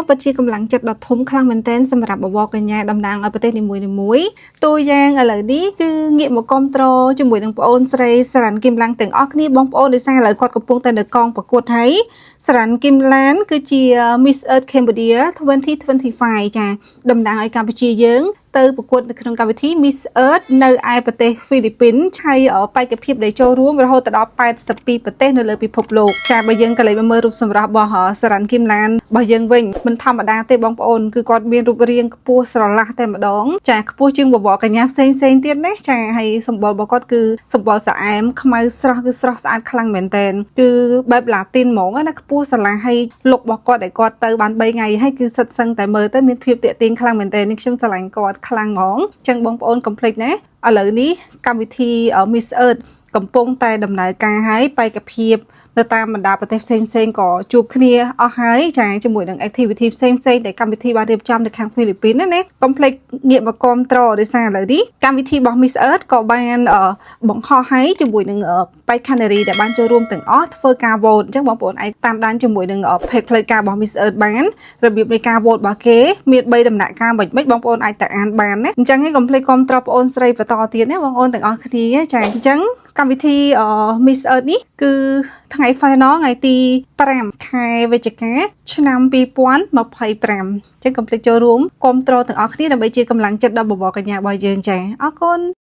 ពិតជាកម្លាំងចិត្តដ៏ធំខ្លាំងមែនទែនសម្រាប់បវរកញ្ញាតំណាងឲ្យប្រទេសនីមួយៗតួយ៉ាងឥឡូវនេះគឺងាកមកគ្រប់ត្រជាមួយនឹងប្អូនស្រីសរ៉ាន់គឹមឡាំងទាំងអស់គ្នាបងប្អូនដោយសារឥឡូវគាត់កំពុងតែនៅកងប្រកួតហើយសរ៉ាន់គឹមឡានគឺជា Miss Earth Cambodia 2025ចាតំណាងឲ្យកម្ពុជាយើង ទៅប្រកួតនៅក្នុងកម្មវិធី Miss Earth នៅឯប្រទេសហ្វីលីពីនឆៃបេក្ខភាពដែលចូលរួមរហូតដល់82ប្រទេសនៅលើពិភពលោកចាបើយើងក៏លេចមកមើលរូបសម្រស់របស់សរ៉ាន់គឹមឡានរបស់យើងវិញមិនធម្មតាទេបងប្អូនគឺគាត់មានរូបរាងខ្ពស់ស្រឡះតែម្ដងចាខ្ពស់ជាងបវរកញ្ញាផ្សេងផ្សេងទៀតណាចាហើយសម្បុររបស់គាត់គឺសម្បុរស្អែមខ្មៅស្រស់គឺស្រស់ស្អាតខ្លាំងមែនទែនគឺបែបឡាទីនហ្មងណាខ្ពស់ស្រឡះហើយ look របស់គាត់ដែលគាត់ទៅបាន3ថ្ងៃហើយគឺសិតសឹងតែមើលទៅមានភាពទាក់ទាញខ្លាំងមែនទែននេះខ្ញុំស្រឡាញ់គាត់ខ្លាំងហ្មងអញ្ចឹងបងប្អូនកុំភ្លេចណាឥឡូវនេះកម្មវិធី Miss Earth កំពុងតែដំណើរការហើយបេក្ខភាពនៅតាមបណ្ដាប្រទេសផ្សេងផ្សេងៗក៏ជួបគ្នាអស់ហើយចាជាមួយនឹង activity ផ្សេងផ្សេងៗដែលកម្មវិធីបានរៀបចំនៅខាងហ្វីលីពីនណាណាកុំភ្លេចងាកមកគាំទ្រដោយសារឥឡូវនេះកម្មវិធីរបស់ Miss Earth ក៏បានអឺបង្ហោះឲ្យជាមួយនឹងអឺបេក្ខនារីដែលបានចូលរួមទាំងអស់ធ្វើការ vote អញ្ចឹងបងប្អូនអាចតាមដានជាមួយនឹង page ផ្លូវការរបស់ Miss Earth បានរបៀបនៃការ vote របស់គេមាន3ដំណាក់កាលមិនមិនបងប្អូនអាចទៅអានបានណាអញ្ចឹងឯងកុំភ្លេចគាំទ្របងប្អូនស្រីបន្តទៀតណាបងប្អូនទាំងអស់គ្នាចាអញ្ចឹងកម្មវិធី Miss Earth នេះគឺថ្ងៃ final ថ្ងៃទី5ខែវិច្ឆិកាឆ្នាំ2025អញ្ចឹងកុំភ្លេចចូលរួមគាំទ្រទាំងអស់គ្នាដើម្បីជាកម្លាំងចិត្តដល់បវរកញ្ញារបស់យើងចាអរគុណ។